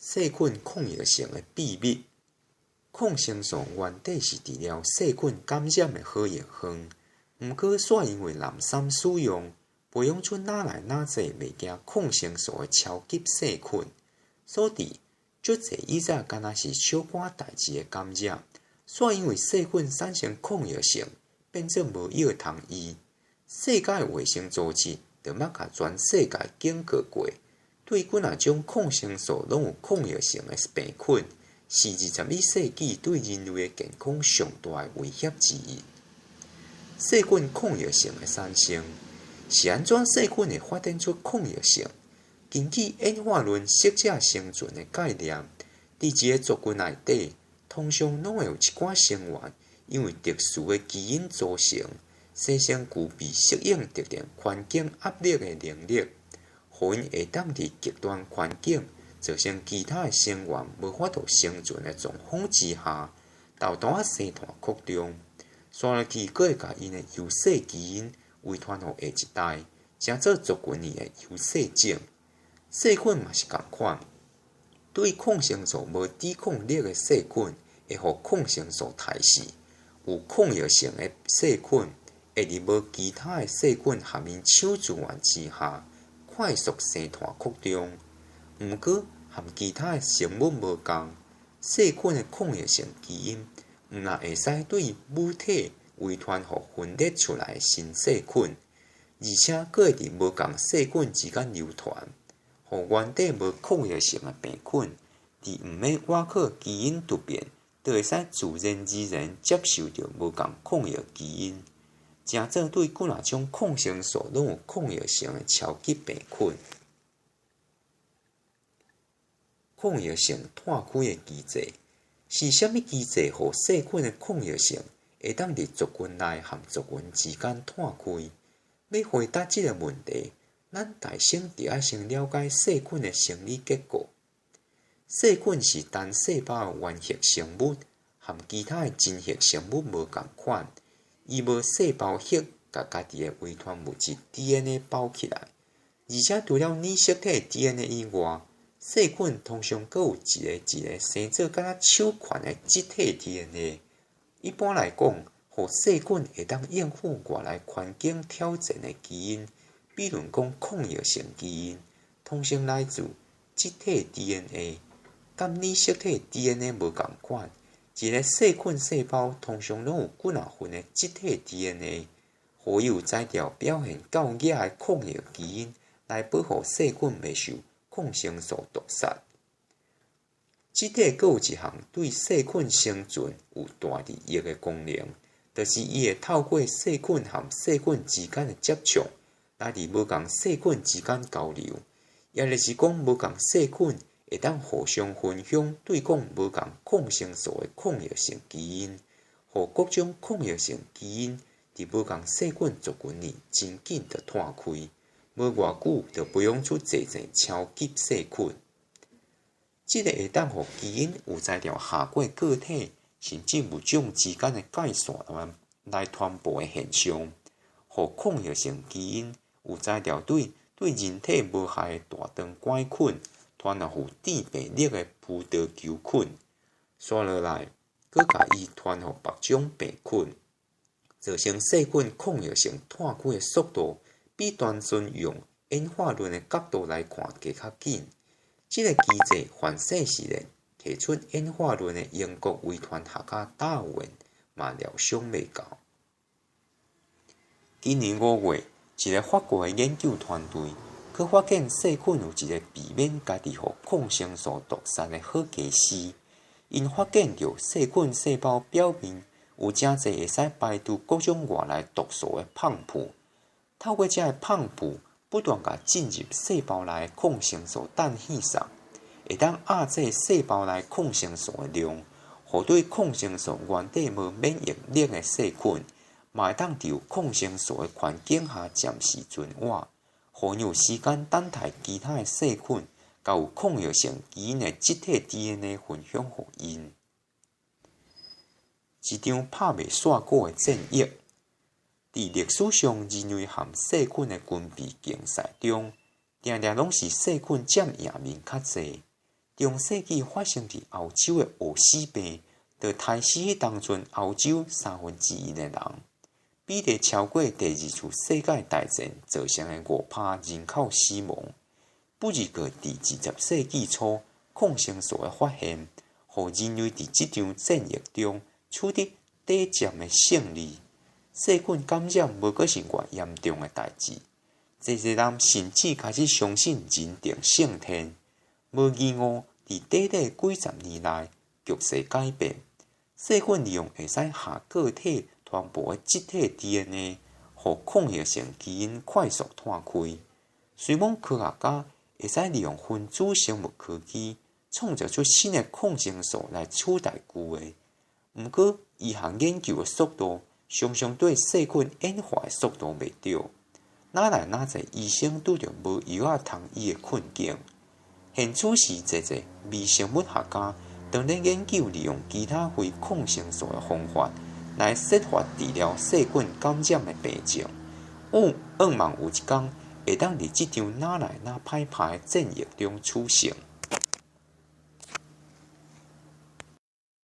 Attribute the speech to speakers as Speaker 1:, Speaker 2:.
Speaker 1: 細菌抗藥性的秘密。抗生素原底是治療細菌感染的好藥方，毋過煞因為濫衊使用，培養出愈來愈濟袂驚抗生素的超級細菌，所致足濟以早敢若是小可代誌的感染，煞因為細菌產生抗藥性，變做無藥通醫。世界衛生組織就捌共全世界警告過，對幾若種抗生素攏有抗藥性的病菌，是21世紀對人類的健康上大的威脅之一。細菌抗藥性的產生，是按怎細菌會發展出抗藥性？根據演化論適者生存的概念，佇一个族群內底，通常攏會有一寡成員因為特殊的基因組成，生成具備適應特定環境壓力的能力，予𪜶會當佇極端環境造成其他的成員無法度生存的狀況之下，沓沓仔生湠擴張，紲落去閣會共𪜶的優勢基因遺傳予下一代，成做族群裡的優勢種。細菌嘛是仝款，對抗生素無抵抗力的細菌會予抗生素刣死；有抗藥性的細菌會佇無其他的細菌含𪜶搶資源之下，快速生湠擴張。毋過，和其他的生物無仝，細菌的抗藥性基因毋但會使對母體遺傳予分裂出來的新細菌，而且閣會佇無仝細菌之間流傳，予原底無抗藥性的病菌，佇毋免倚靠基因突變，就會使自然而然接受著無仝抗藥基因，成做對幾若種抗生素攏有抗藥性的超級病菌。抗藥性湠開的機制，是啥物機制予細菌的抗藥性會當佇族群內和族群之間湠開？欲回答這个問題，咱大先著愛先了解細菌的生理結構。細菌是單細胞的原核生物，和其他的真核生物無仝款，伊無細胞核，共家己的遺傳物質 DNA 包起來，而且除了染色體 DNA 以外，細菌通常閣有一个一个生做敢若手環的質體 DNA。一般來講，予細菌會當應付外來環境挑戰的基因，比如講抗藥性基因，通常來自質體 DNA。佮染色體 DNA 無仝款，一个細菌細胞通常攏有幾若份的質體 DNA，予伊有才調表現夠額的抗藥基因來保護細菌袂受抗生素毒殺。質體閣有一項對細菌生存有大利益的功能，就是伊會透過細菌和細菌之間的接觸，來佇無仝細菌之間交流，也就是講，無仝細菌會當互相分享對抗無仝抗生素的抗藥性基因，予各種抗藥性基因佇無仝細菌族群裡真緊就湠開。無偌久就培養出濟濟超級細菌。這个會當予基因有才調跨過個體甚至物種之間的界線來來傳播的現象，予抗藥性基因有才調對對人體無害的大腸桿菌，傳予有致病力的葡萄球菌，紲落來，閣共伊傳予別種病菌，造成細菌抗藥性湠開的速度，比單純用演化論的角度來看閣較緊。這个機制反射實驗提出演化論的英國遺傳學家達爾文嘛料想袂到。今年5月，一个法國的研究團隊閣發現細菌有一个避免家己予抗生素毒殺的好技師。𪜶發現著細菌細胞表面有誠濟會使排除各種外來毒素的泵浦。透過這个泵浦不斷共進入細胞內的抗生素彈戲送，會當壓制細胞內抗生素的量，予對抗生素原底無免疫力的細菌，嘛會當佇有抗生素的環境下暫時存活，予𪜶有時間等待其他的細菌共有抗藥性基因的質體 DNA 分享予𪜶。一場拍袂煞鼓的戰役。佇歷史上，人類和細菌的軍備競賽中，定定攏是細菌佔贏面較濟。中世紀發生佇歐洲的餓死病，就刣死彼當陣歐洲三分之一的人，比例超過第二次世界大戰造成的5%人口死亡。不過佇20世紀初，抗生素的發現，予人類佇這場戰役中取得短暫的勝利。細菌感染無閣是偌嚴重的代誌，濟濟人甚至開始相信人定勝天。無疑誤，佇短短幾十年內，局勢改變。細菌利用會使向個體傳播的質體 DNA，予抗藥性基因快速湠開。雖罔科學家會使利用分子生物科技創造出新的抗生素來取代舊的，毋過醫學研究的速度常常綴細菌演化的速度袂著。若來若濟醫生拄著無藥仔通醫的困境。現此時，濟濟微生物學家當咧研究利用其他非抗生素的方法來設法治療細菌感染的病症，向望有一工會當佇這場若來若歹拍的戰役中取勝。